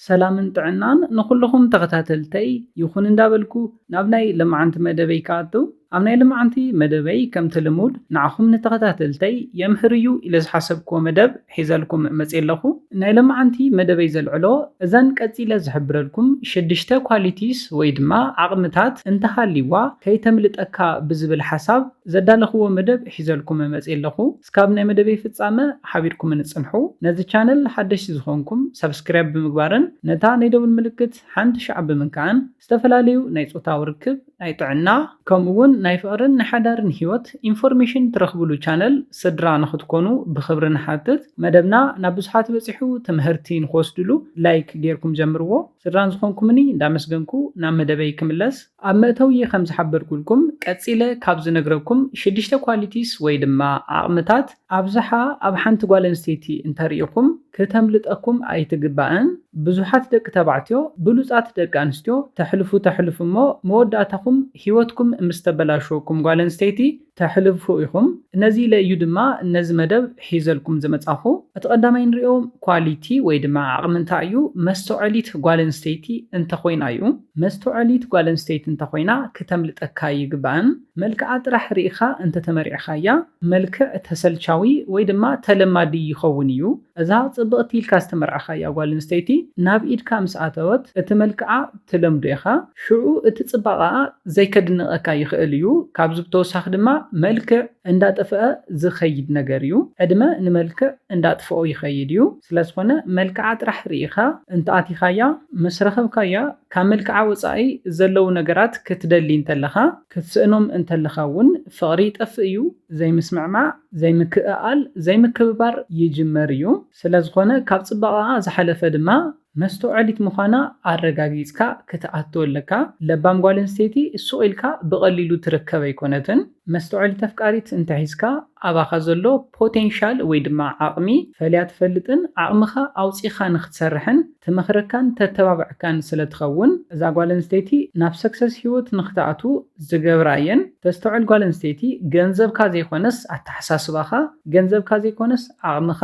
ሰላምን ጥዕናን ንኹልኹም ተኸታተልተይ ይኹን እንዳበልኩ፣ ናብ ናይ ልምዓንቲ መደበይ ክኣቱ። ኣብ ናይ ልምዓንቲ መደበይ ከምቲ ልሙድ ንዓኹም ንተኸታተልተይ የምህር እዩ ኢለ ዝሓሰብክዎ መደብ ሒዘልኩም መፅየ ኣለኹ። ናይ ልምዓንቲ መደበይ ዘልዕሎ እዘን ቀፂለ ዝሕብረልኩም ሽዱሽተ ኳሊቲስ ወይ ድማ ዓቕምታት እንተሃልይዋ ከይተምልጠካ ብዝብል ሓሳብ ዘዳለኽዎ መደብ ሒዘልኩም መፅየ ኣለኹ። እስካብ ናይ መደበይ ፍጻመ ሓቢርኩም ንፅንሑ። ነዚ ቻነል ሓደሽቲ ዝኾንኩም ሳብስክራይብ ብምግባርን ነታ ናይ ደውል ምልክት ሓንቲ ሻዕ ብምንካእን ዝተፈላለዩ ናይ ጾታዊ ርክብ፣ ናይ ጥዕና፣ ከምኡ እውን ናይ ፍቕርን ናይ ሓዳርን ህይወት ኢንፎርሜሽን ትረኽብሉ ቻነል ስድራ ንኽትኮኑ ብኽብሪ ንሓትት። መደብና ናብ ብዙሓት በፂሑ ትምህርቲ ንኽወስድሉ ላይክ ጌርኩም ጀምርዎ። ስድራን ዝኾንኩምኒ እንዳመስገንኩ ናብ መደበይ ክምለስ። ኣብ መእተዊ ከም ዝሓበርኩልኩም ቀፂለ ካብ ዝነግረኩም ሽዱሽተ ኳሊቲስ ወይ ድማ ዓቕምታት ኣብዝሓ ኣብ ሓንቲ ጓል ኣንስተይቲ እንተሪኢኹም ክተምልጠኩም ኣይትግባእን። ብዙሓት ደቂ ተባዕትዮ ብሉፃት ደቂ ኣንስትዮ ተሕልፉ ተሕልፉ እሞ መወዳእታኹም ህይወትኩም ምስ ተበላሸወኩም ጓል ኣንስተይቲ ተሕልፉ ኢኹም። ነዚ ኢለ እዩ ድማ ነዚ መደብ ሒዘልኩም ዝመጻኹ። እቲ ቀዳማይ ንሪኦ ኳሊቲ ወይ ድማ ዓቕሚ እንታይ እዩ? መስተውዐሊት ጓል ኣንስተይቲ እንተኾይና እዩ። መስተውዐሊት ጓል ኣንስተይቲ እንተኾይና ክተምልጠካ ይግባእን። መልክዓ ጥራሕ ርኢኻ እንተተመሪዕኻያ መልክዕ ተሰልቻዊ ወይ ድማ ተለማዲ ይኸውን እዩ። እዛ ጽብቕቲ ኢልካ ዝተመርዓኻያ ጓል ኣንስተይቲ ናብ ኢድካ ምስ ኣተወት እቲ መልክዓ ትለምዶ ኢኻ። ሽዑ እቲ ጽባቐኣ ዘይከድንቐካ ይኽእል እዩ። ካብዚ ብተወሳኺ ድማ መልክዕ እንዳጠፍአ ዝኸይድ ነገር እዩ። ዕድመ ንመልክዕ እንዳጥፍኦ ይኸይድ እዩ። ስለ ዝኾነ መልክዓ ጥራሕ ርኢኻ እንተኣቲኻያ ምስ ረኸብካያ ካብ መልክዓ ወጻኢ ዘለዉ ነገራት ክትደሊ እንተለኻ ክትስእኖም እንተለኻ እውን ፍቕሪ ይጠፍእ እዩ። ዘይምስምዕማዕ፣ ዘይምክእኣል፣ ዘይምክብባር ይጅመር እዩ። ስለ ዝኾነ ካብ ጽባቐኣ ዝሓለፈ ድማ መስተውዐሊት ምዃና ኣረጋጊጽካ ክትኣቱ ኣለካ። ለባም ጓል ኣንስተይቲ ሱቕ ኢልካ ብቐሊሉ ትርከብ ኣይኮነትን። መስተውዐሊት ኣፍቃሪት እንተሒዝካ ኣባኻ ዘሎ ፖቴንሻል ወይ ድማ ዓቕሚ ፈልያ ትፈልጥን ዓቕምኻ ኣውጺኻ ንኽትሰርሕን ትመኽረካን ተተባብዐካን ስለ ትኸውን እዛ ጓል ኣንስተይቲ ናብ ሰክሰስ ህይወት ንኽትኣቱ ዝገብራ እየን። ተስተውዕል ጓል ኣንስተይቲ ገንዘብካ ዘይኮነስ ኣተሓሳስባኻ፣ ገንዘብካ ዘይኮነስ ዓቕምኻ፣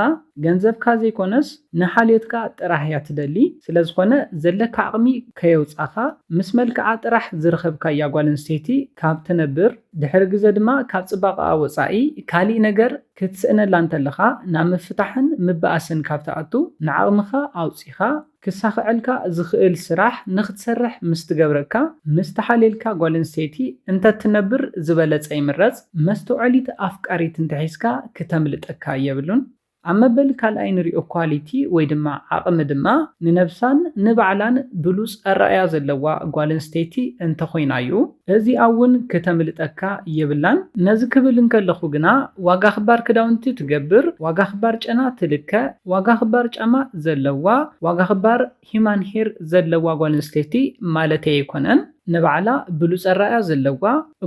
ገንዘብካ ዘይኮነስ ንሓልዮትካ ጥራሕ እያ ትደሊ። ስለ ዝኾነ ዘለካ ዓቕሚ ከየውጻኻ ምስ መልክዓ ጥራሕ ዝረኸብካያ ጓል ኣንስተይቲ ካብ ትነብር ድሕሪ ግዘ ድማ ካብ ጽባቐኣ ወጻኢ ካሊእ ነገር ክትስእነላ እንተለኻ ናብ ምፍታሕን ምብኣስን ካብ ትኣቱ ንዓቕምኻ ኣውጺኻ ክሳኽዐልካ ዝኽእል ስራሕ ንኽትሰርሕ ምስ ትገብረካ ምስ ተሓልየልካ ጓል ኣንስተይቲ እንተትነብር ዝበለጸ ይምረጽ። መስተውዐሊት ኣፍቃሪት እንተሒዝካ ክተምልጠካ የብሉን። ኣብ መበል ካልኣይ ንሪኦ ኳሊቲ ወይ ድማ ዓቕሚ ድማ ንነብሳን ንባዕላን ብሉጽ ኣረኣያ ዘለዋ ጓል ኣንስተይቲ እንተኾይና እዩ። እዚኣ እውን ክተምልጠካ የብላን። ነዚ ክብል እንከለኹ ግና ዋጋ ክባር ክዳውንቲ ትገብር፣ ዋጋ ክባር ጨና ትልከ፣ ዋጋ ክባር ጫማ ዘለዋ፣ ዋጋ ክባር ሂማን ሄር ዘለዋ ጓል ኣንስተይቲ ማለተይ ኣይኮነን። ንባዕላ ብሉጽ ኣረኣያ ዘለዋ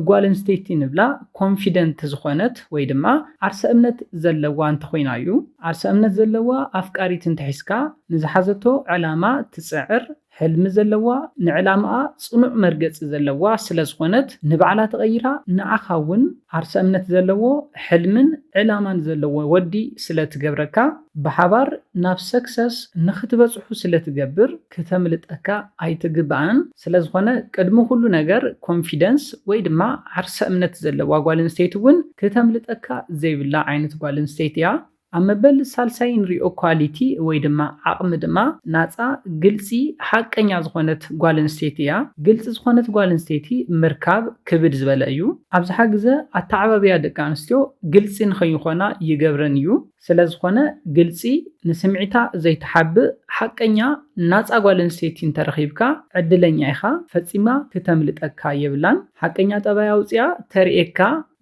ጓል ኣንስተይቲ ንብላ ኮንፊደንት ዝኾነት ወይ ድማ ዓርሰ እምነት ዘለዋ እንተኾይና እዩ። ዓርሰ እምነት ዘለዋ ኣፍቃሪት እንተሒዝካ ንዝሓዘቶ ዕላማ ትጽዕር፣ ሕልሚ ዘለዋ፣ ንዕላማኣ ጽኑዕ መርገጺ ዘለዋ ስለ ዝኾነት ንባዕላ ተቐይራ ንዓኻ እውን ዓርሰ እምነት ዘለዎ ሕልምን ዕላማን ዘለዎ ወዲ ስለ ትገብረካ ብሓባር ናብ ሰክሰስ ንኽትበጽሑ ስለ ትገብር ክተምልጠካ ኣይትግባእን። ስለ ዝኾነ ቅድሚ ኩሉ ነገር ኮንፊደንስ ወይ ድማ ዓርሰ እምነት ዘለዋ ጓል ኣንስተይቲ እውን ክተምልጠካ ዘይብላ ዓይነት ጓል ኣንስተይቲ እያ። ኣብ መበል ሳልሳይ ንሪኦ ኳሊቲ ወይ ድማ ዓቕሚ ድማ ናፃ፣ ግልፂ፣ ሓቀኛ ዝኾነት ጓል ኣንስተይቲ እያ። ግልፂ ዝኾነት ጓል ኣንስተይቲ ምርካብ ክብድ ዝበለ እዩ። ኣብዝሓ ግዘ ኣተዓባብያ ደቂ ኣንስትዮ ግልፂ ንኸይኾና ይገብረን እዩ። ስለ ዝኾነ ግልፂ፣ ንስምዒታ ዘይትሓብእ ሓቀኛ ናፃ ጓል ኣንስተይቲ እንተረኺብካ ዕድለኛ ኢኻ። ፈፂማ ክተምልጠካ የብላን። ሓቀኛ ጠባይ ኣውፅኣ ተርእየካ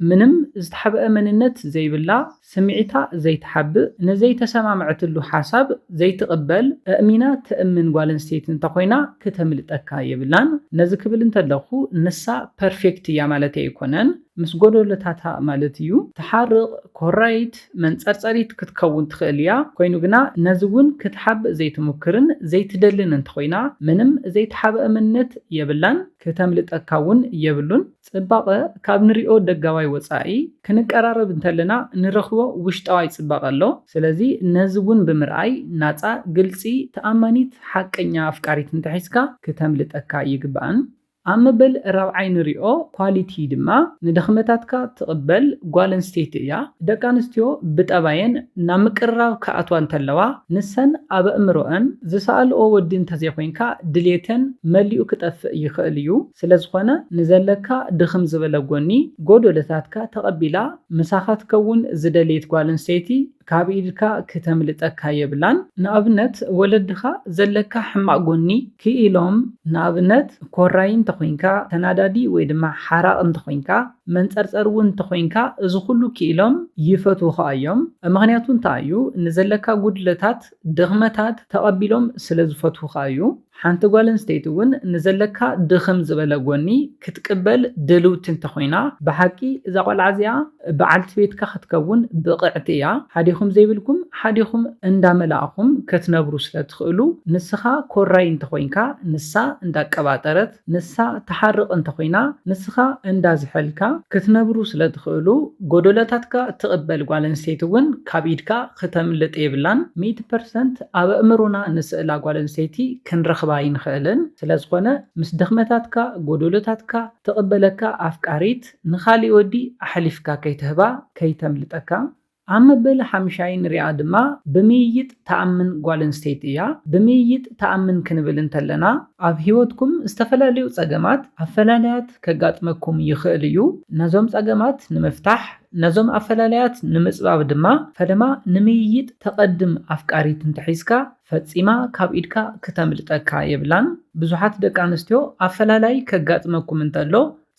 ምንም ዝተሓብአ መንነት ዘይብላ፣ ስምዒታ ዘይትሓብእ፣ ንዘይተሰማምዐትሉ ሓሳብ ዘይትቕበል፣ ኣእሚና ትእምን ጓል ኣንስተይቲ እንተኾይና ክተምልጠካ የብላን። ነዚ ክብል እንተለኹ ንሳ ፐርፌክት እያ ማለተይ ኣይኮነን። ምስ ጎደሎታታ ማለት እዩ። ትሓርቕ፣ ኮራይት፣ መንጸርጸሪት ክትከውን ትኽእል እያ። ኮይኑ ግና ነዚ እውን ክትሓብእ ዘይትሙክርን ዘይትደልን እንተኾይና፣ ምንም ዘይተሓብአ መንነት የብላን፣ ክተምልጠካ እውን የብሉን። ጽባቐ ካብ ንሪኦ ደጋዋይ ወጻኢ፣ ክንቀራረብ እንተለና ንረኽቦ ውሽጣዋይ ጽባቐ ኣሎ። ስለዚ ነዚ እውን ብምርኣይ ናጻ፣ ግልጺ፣ ተኣማኒት፣ ሓቀኛ ኣፍቃሪት እንተሒዝካ ክተምልጠካ ይግባእን። ኣብ መበል ራብዓይ ንሪኦ ኳሊቲ ድማ ንድኽመታትካ ትቕበል ጓል ኣንስተይቲ እያ። ደቂ ኣንስትዮ ብጠባየን ናብ ምቅርራብ ክኣትዋ እንተለዋ ንሰን ኣብ ኣእምሮአን ዝሰኣልኦ ወዲ እንተዘይኮይንካ ድሌተን መሊኡ ክጠፍእ ይኽእል እዩ። ስለዝኾነ ንዘለካ ድኽም ዝበለ ጎኒ፣ ጎደሎታትካ ተቐቢላ ምሳኻ ትከውን ዝደለየት ጓል ኣንስተይቲ ካብ ኢድካ ክተምልጠካ የብላን። ንኣብነት ወለድኻ ዘለካ ሕማቕ ጎኒ ክኢሎም፣ ንኣብነት ኮራይ እንተኾይንካ፣ ተናዳዲ ወይ ድማ ሓራቕ እንተኾይንካ፣ መንጸርጸር እውን እንተኾይንካ፣ እዚ ኩሉ ክኢሎም ይፈትዉኻ እዮም። ምኽንያቱ እንታይ እዩ? ንዘለካ ጉድለታት፣ ድኽመታት ተቐቢሎም ስለ ዝፈትዉኻ እዩ። ሓንቲ ጓል ኣንስተይቲ እውን ንዘለካ ድኽም ዝበለ ጎኒ ክትቅበል ድልውቲ እንተኾይና፣ ብሓቂ እዛ ቆልዓ እዚኣ በዓልቲ ቤትካ ክትከውን ብቕዕቲ እያ። ሓዲኹም ዘይብልኩም፣ ሓዲኹም እንዳመላእኹም ክትነብሩ ስለ ትኽእሉ፣ ንስኻ ኮራይ እንተኾይንካ፣ ንሳ እንዳቀባጠረት፣ ንሳ ትሓርቕ እንተኾይና፣ ንስኻ እንዳዝሐልካ ክትነብሩ ስለ ትኽእሉ፣ ጎደሎታትካ ትቕበል ጓል ኣንስተይቲ እውን ካብ ኢድካ ክተምልጥ የብላን። ሚእቲ ፐርሰንት ኣብ ኣእምሮና ንስእላ ጓል ኣንስተይቲ ክንረኽባ ኣይንኽእልን። ስለ ዝኾነ፣ ምስ ድኽመታትካ፣ ጎደሎታትካ ትቕበለካ ኣፍቃሪት ንኻሊእ ወዲ ኣሕሊፍካ ከይትህባ፣ ከይተምልጠካ። ኣብ መበል ሓምሻይ ንሪኣ ድማ ብምይይጥ ትኣምን ጓል ኣንስተይቲ እያ። ብምይይጥ ትኣምን ክንብል እንተለና፣ ኣብ ህይወትኩም ዝተፈላለዩ ጸገማት፣ ኣፈላላያት ከጋጥመኩም ይኽእል እዩ። ነዞም ጸገማት ንምፍታሕ፣ ነዞም ኣፈላላያት ንምጽባብ ድማ፣ ፈለማ ንምይይጥ ተቐድም ኣፍቃሪት እንተሒዝካ፣ ፈጺማ ካብ ኢድካ ክተምልጠካ የብላን። ብዙሓት ደቂ ኣንስትዮ ኣፈላላይ ከጋጥመኩም እንተሎ፣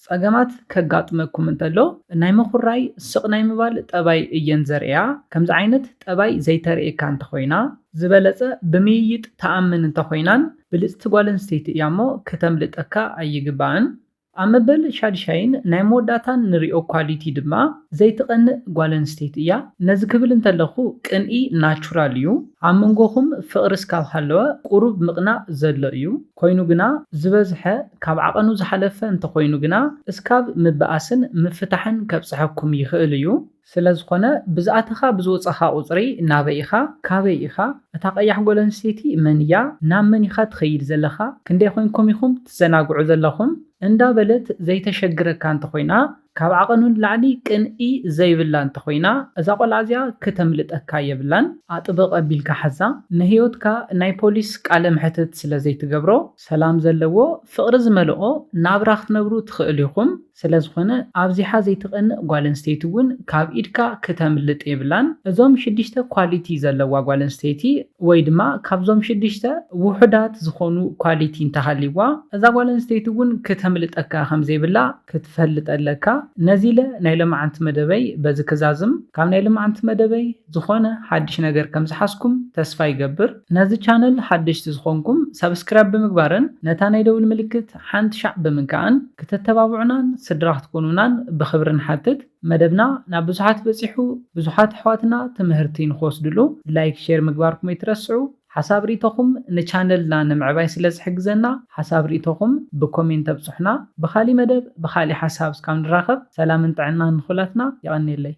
ጸገማት ከጋጥመኩም እንተሎ፣ ናይ ምኹራይ፣ ስቕ ናይ ምባል ጠባይ እየን ዘርእያ። ከምዚ ዓይነት ጠባይ ዘይተርእየካ እንተኾይና፣ ዝበለጸ ብምይይጥ ትኣምን እንተኾይናን ብልጽቲ ጓል ኣንስተይቲ እያ እሞ፣ ክተምልጠካ ኣይግባእን። ኣብ መበል ሻድሻይን ናይ መወዳእታን ንሪኦ ኳሊቲ ድማ ዘይትቐንእ ጓል ኣንስተይቲ እያ። ነዚ ክብል እንተለኹ፣ ቅንኢ ናቹራል እዩ። ኣብ መንጎኹም ፍቕሪ እስካብ ሃለወ፣ ቁሩብ ምቕናእ ዘሎ እዩ። ኮይኑ ግና፣ ዝበዝሐ ካብ ዓቐኑ ዝሓለፈ እንተኾይኑ ግና፣ እስካብ ምብኣስን ምፍታሕን ከብጽሐኩም ይኽእል እዩ። ስለ ዝኾነ፣ ብዝኣተኻ ብዝወጸኻ ቁጽሪ ናበይ ኢኻ? ካበይ ኢኻ? እታ ቀያሕ ጓል ኣንስተይቲ መን እያ? ናብ መን ኢኻ ትኸይድ ዘለኻ? ክንደይ ኮይንኩም ኢኹም ትዘናግዑ ዘለኹም? እንዳበለት ዘይተሸግረካ እንተኾይና፣ ካብ ዓቐኑ ንላዕሊ ቅንኢ ዘይብላ እንተኾይና፣ እዛ ቆልዓ እዚኣ ክተምልጠካ የብላን። ኣጥብቕ ኣቢልካ ሓዛ። ንህይወትካ ናይ ፖሊስ ቃለ መሕትት ስለ ዘይትገብሮ፣ ሰላም ዘለዎ፣ ፍቕሪ ዝመልኦ ናብራ ክትነብሩ ትኽእሉ ኢኹም። ስለ ዝኾነ፣ ኣብዚሓ ዘይትቐንእ ጓል ኣንስተይቲ እውን ካብ ኢድካ ክተምልጥ የብላን። እዞም ሽዱሽተ ኳሊቲ ዘለዋ ጓል ኣንስተይቲ፣ ወይ ድማ ካብዞም ሽዱሽተ ውሑዳት ዝኾኑ ኳሊቲ እንተሃልይዋ፣ እዛ ጓል ኣንስተይቲ እውን ክተምልጠካ ከም ዘይብላ ክትፈልጥ ኣለካ። ነዚ ኢለ ናይ ሎማዓንቲ መደበይ በዚ ክዛዝም። ካብ ናይ ሎማዓንቲ መደበይ ዝኾነ ሓድሽ ነገር ከም ዝሓዝኩም ተስፋ ይገብር። ነዚ ቻነል ሓደሽቲ ዝኾንኩም ሳብስክራይብ ብምግባርን ነታ ናይ ደውል ምልክት ሓንቲ ሻዕ ብምንካእን ክተተባብዑናን ስድራ ክትኮኑናን ብኽብሪ ንሓትት። መደብና ናብ ብዙሓት በጺሑ፣ ብዙሓት ኣሕዋትና ትምህርቲ ንክወስድሉ ላይክ፣ ሼር ምግባርኩም ኣይትረስዑ። ሓሳብ ርእይቶኹም ንቻነልና ንምዕባይ ስለ ዝሕግዘና፣ ሓሳብ ርእይቶኹም ብኮሜንት ተብጽሑና። ብኻሊእ መደብ ብኻሊእ ሓሳብ እስካብ ንራኸብ፣ ሰላምን ጥዕናን ንኹላትና። የቐንየለይ።